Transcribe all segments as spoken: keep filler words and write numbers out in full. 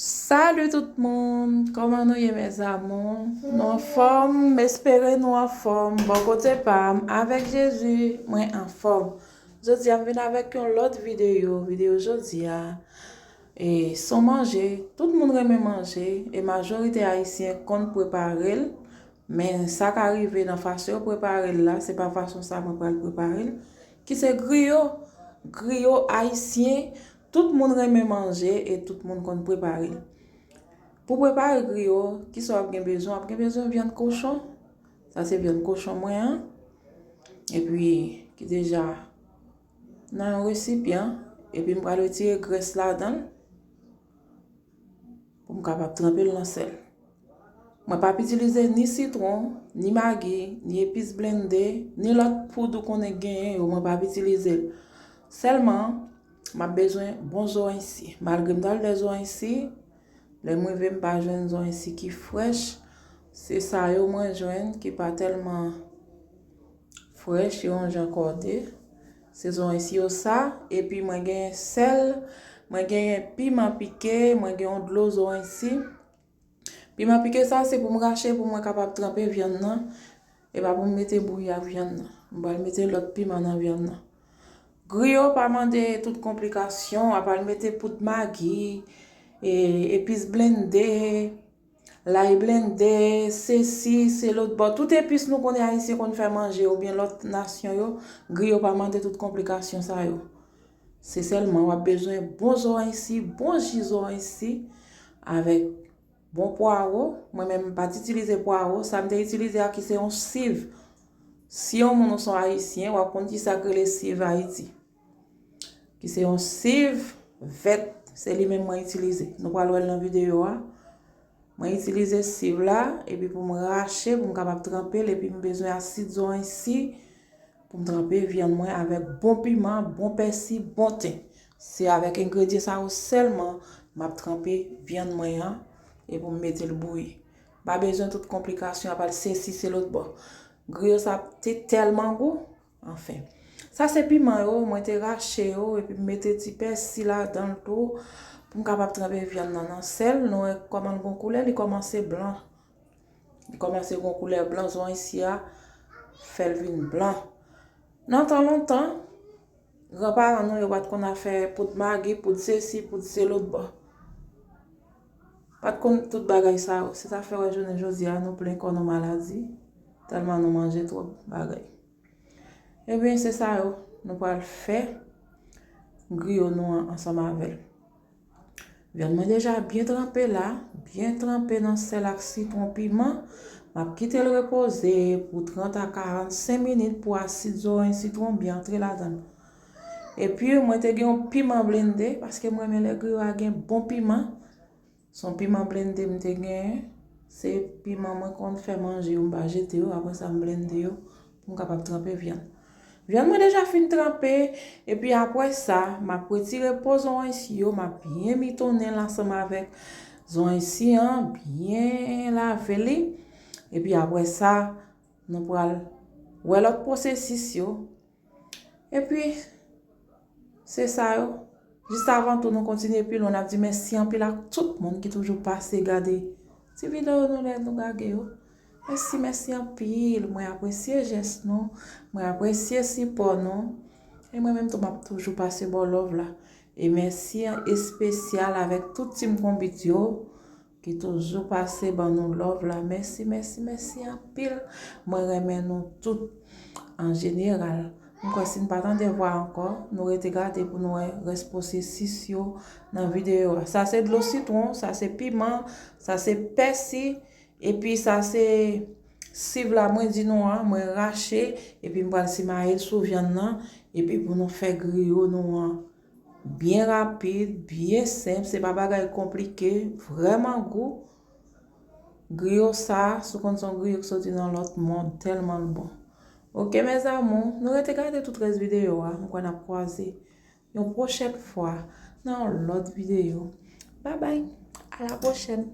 Salut tout moun, kòman nou ye mes amours? Nou anfòm? M espere nou anfòm. Bò kote pa m, avèk Jezi, mwen anfòm. Jodi a m vin avèk yon lòt videyo. Videyo jodi a, e, se yon manje. Tout moun renmen manje, e majorite ayisyen konn prepare l. Men sa ka rive nan fason yo prepare l la, se pa fason sa mwen pral prepare l, ki se griyo. Griyo ayisyen, tout moun renmen manje e tout moun konn prepare l. Pou prepare griyo, kisa w ap gen bezwen? W ap gen bezwen vyann kochon. Sa se vyann kochon mwen an. Epi, ki deja nan yon resipyan. Epi, m pral retire grès ladan l pou m kapab tranpe l nan sèl. Mwen p ap itilize ni sitwon, ni magi, ni epis blende, ni lòt poud ou konnen genyen yo, mwen p ap itilize l. Sèlman, m ap bezwen bon zoranj si. Malgre m t al dè zoranj si, lè m rive m pa jwenn zoranj si ki frèch. Se sa yo mwen jwenn ki pa tèlman frèch, yo yon jan kòde. Se zoranj si yo sa, epi mwen genyen sèl, mwen genyen piman pike, mwen gen yon dlo zoranj si. Piman pike sa, se pou m rache, pou mwen kapab tranpe vyann nan. E pa pou m mete bouyi ak vyann nan. M pral mete lòt piman nan vyann nan. Griyo pa mande tout konplikasyon, apa l mete poud magi, e, epis blende, lay blende, sesi, se lòt bò. Tout epis nou konnen ayisyen konn fè manje oubyen lòt nasyon yo, griyo pa mande tout konplikasyon sa yo. Se sèlman w ap bezwen bon zoranj si, bon ji zoranj si, avèk bon pwawo. Mwen menm m pa t itilize pwawo, sa m te itilize a ki se yon siv. Si yon moun ou se yon ayisyen, w ap konn kisa k rele siv Ayiti. Ki se yon siv vèt, se li menm mwen itilize. Nou pral wè l nan videyo a. Mwen itilize siv la, epi pou m rache, pou m kapab tranpe l, epi m bezwen asid zoranj si pou m tranpe vyann mwen avèk bon piman, bon pèsi, bon ten. Se avèk engredyan sa yo sèlman m ap tranpe vyann mwen an, e pou m mete l bouyi. Pa bezwen tout konplikasyon, apa l sesi, se lòt bò. Griyo sa te tèlman gou. Anfen. Sa se piman yo, mwen te rache yo, epi m mete ti pèsi ladan l tou, pou m kapab tranpe vyann nan nan sèl. Nou wè kòman l gon koulè, li kòmanse blan. Li kòmanse gon koulè blan, zoranj si a fè l vin blan. Nan tan lontan, granparan nou yo pa t konn afè poud magi, poud sesi, poud se lòt bò. Pa t konn tout bagay sa yo. Se sa fè wè jounen jodi a, nou plen kò nou maladi, tèlman nou manje twòp bagay. Ebyen, se sa yo. Nou pral fè griyo nou an ansanm avè l. Vyann mwen deja byen tranpe la, byen tranpe nan sèl ak sitwon piman. M ap kite l repoze pou trant a karannsenk minit pou asid zoranj sitwon byen antre ladan l. Epi, mwen te gen yon piman blende, paske m renmen lè griyo a gen bon piman. Se yon piman blende m te genyen. Se piman mwen konn fè manje yo, m pa jete yo. Apre sa, m blende yo pou m kapab tranpe vyann. Vyann mwen deja fin tranpe. Epi apre sa, m ap retire po zoranj si yo, m ap byen mitonnen l ansanm avèk zoranj si an, byen lave li. Epi apre sa, nou pral wè lòt pwosesis yo. Epi, se sa yo. Jis avan tou nou kontinye pi lwen, n ap di mèsi anpil ak tout moun ki toujou pase gade ti videyo nou lè nou lage yo. Mèsi, mèsi anpil. Mwen apresye jès nou. Mwen apresye sipò nou. E mwen menm tou, m ap toujou pase ba w love la. E mèsi an espesyal avèk tout team Konbit yo ki toujou pase ban nou love la. Mèsi, mèsi, mèsi anpil. Mwen renmen nou tout an jeneral. M kwè si n pa tande vwa ankò, nou rete gade pou nou wè rès pwosesis yo nan videyo a. Sa se dlo sitwon, sa se piman, sa se pèsi, epi sa se siv la mwen di nou an, mwen rache, epi m pral simaye l sou vyann nan, epi pou nou fè griyo nou an. Byen rapid, byen senp, se pa bagay konplike, vrèman gou. Griyo sa, si w konn se yon griyo ki soti nan lòt mond, tèlman l bon. Oke, mes amours, nou rete gade tout rès videyo a, m kwè n ap kwaze yon pwochèn fwa nan yon lòt videyo. Babay, a la pwochèn!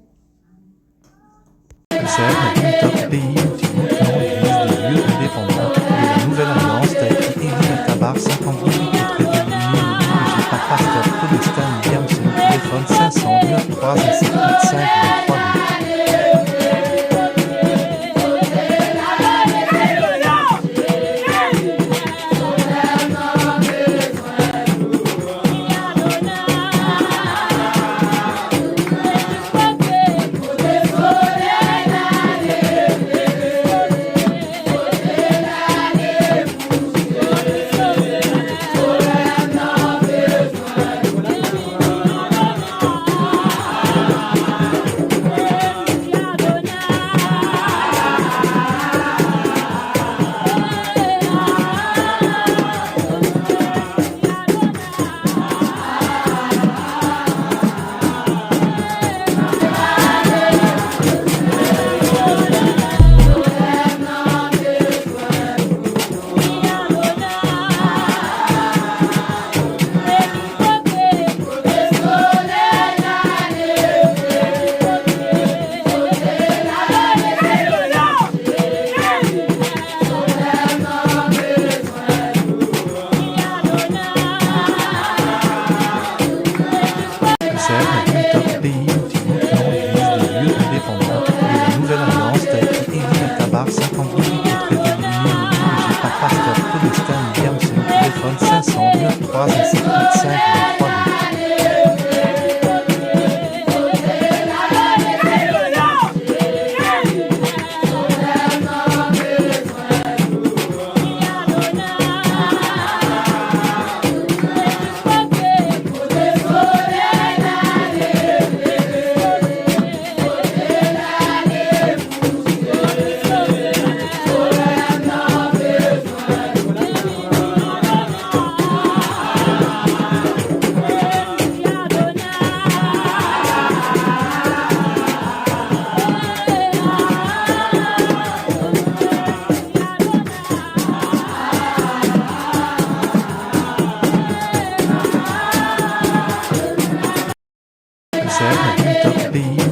Sèl nan top peyi antiyou ki nan yon legliz de Dieu indépendante de la Nouvelle Alliance, tèl ki Elie Tabar Saint-André, ki trè devni dirije pa pastè Codestin Williamson, ki defann Ensemble, trois à cinq, cinq, trois. Sèl nan tout peyi nou te montre yon legliz de Dieu indépendante de la Nouvelle Alliance telle que Élie Tabar cinquante-deux, qui est très bien dirigé par pasteur Célestin Williamson, téléphone cinq cent neuf trois cinq cinq trois. Sèl nan tout peyi